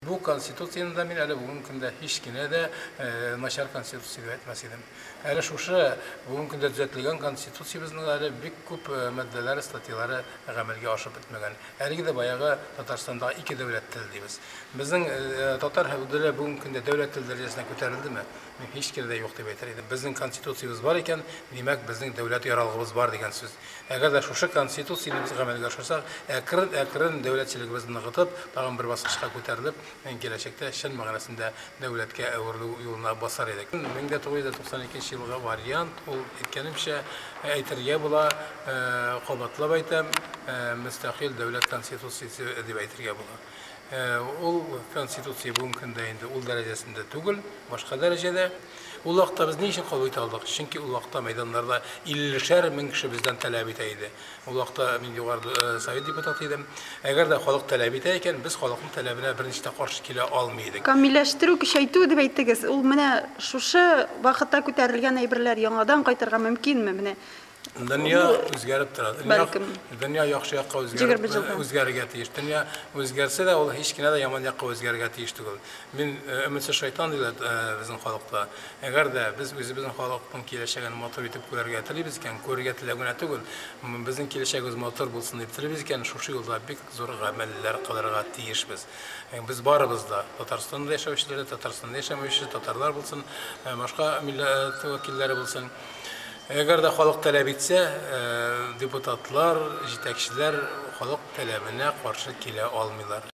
Бу конституцияне дә мин әле бүгенге көндә һич кенә дә начар конституция дип әйтмәс идем. Әле шушы бүгенге көндә төзәтелгән конституциябезнең әле бик күп маддәләре, статьялары гамәлгә ашып бетмәгән. Әлеге дә баягы Татарстандагы ике дәүләт теле дибез. Безнең татар теле бүгенге көндә дәүләт теле дәрәҗәсенә күтәрелдеме? Мин һич кенә дә юк дип әйтер идем. Безнең конституциябез бар икән, димәк, безнең дәүләт яралгыбыз бар дигән сүз. Әгәр дә шушы конституцияне без гамәлгә ашырсак, әкрен-әкрен дәүләтчелегебезне ныгытып, тагын бер баскычка күтәрелеп, киләчәктә чын мәгънәсендә дәүләткә әверелү юлына басар идек. 1992 елгы вариант, ул, әйткәнемчә, әйтергә була, кабатлап әйтәм, мөстәкыйль дәүләт конституциясе дип әйтергә була. Ул конституция бүгенге көндә инде ул дәрәҗәсендә түгел, башка дәрәҗәдә. Ул вакытта без ни өчен кабул итә алдык? Чөнки ул вакытта мәйданнарда иллешәр мең кеше бездән таләп итә иде. Ул вакытта мин Югары Совет депутаты идем. Әгәр дә халык таләп итә икән, без халыкның таләбенә берничек тә каршы килә алмый идек. Камилләштерү, көчәйтү дип әйттегез. Ул менә шушы вакытта күтәрелгән әйберләр яңадан кайтырга мөмкинме? Менә Дөнья үзгәреп тора. Дөнья, дөнья яхшы якка үзгәреп, үзгәрергә тиеш. Дөнья үзгәрсә дә, ул һич кенә дә яман якка үзгәрергә тиеш түгел. Мин өметсез шайтан диләр безнең халыкта. Әгәр дә без үзебезнең халыкның киләчәген матур итеп күрергә телибез икән, күрергә теләү генә түгел, безнең киләчәгебез матур булсын дип телибез икән, шушы юлда бик зур гамәлләр кылырга тиешбез. Без барыбыз да, Татарстанда яшәүчеләр дә, Татарстанда яшәмәүче татарлар булсын, башка милләт вәкилләре булсын, Әгәр дә халык таләп итсә, депутатлар, җитәкчеләр халык таләбенә каршы килә алмыйлар.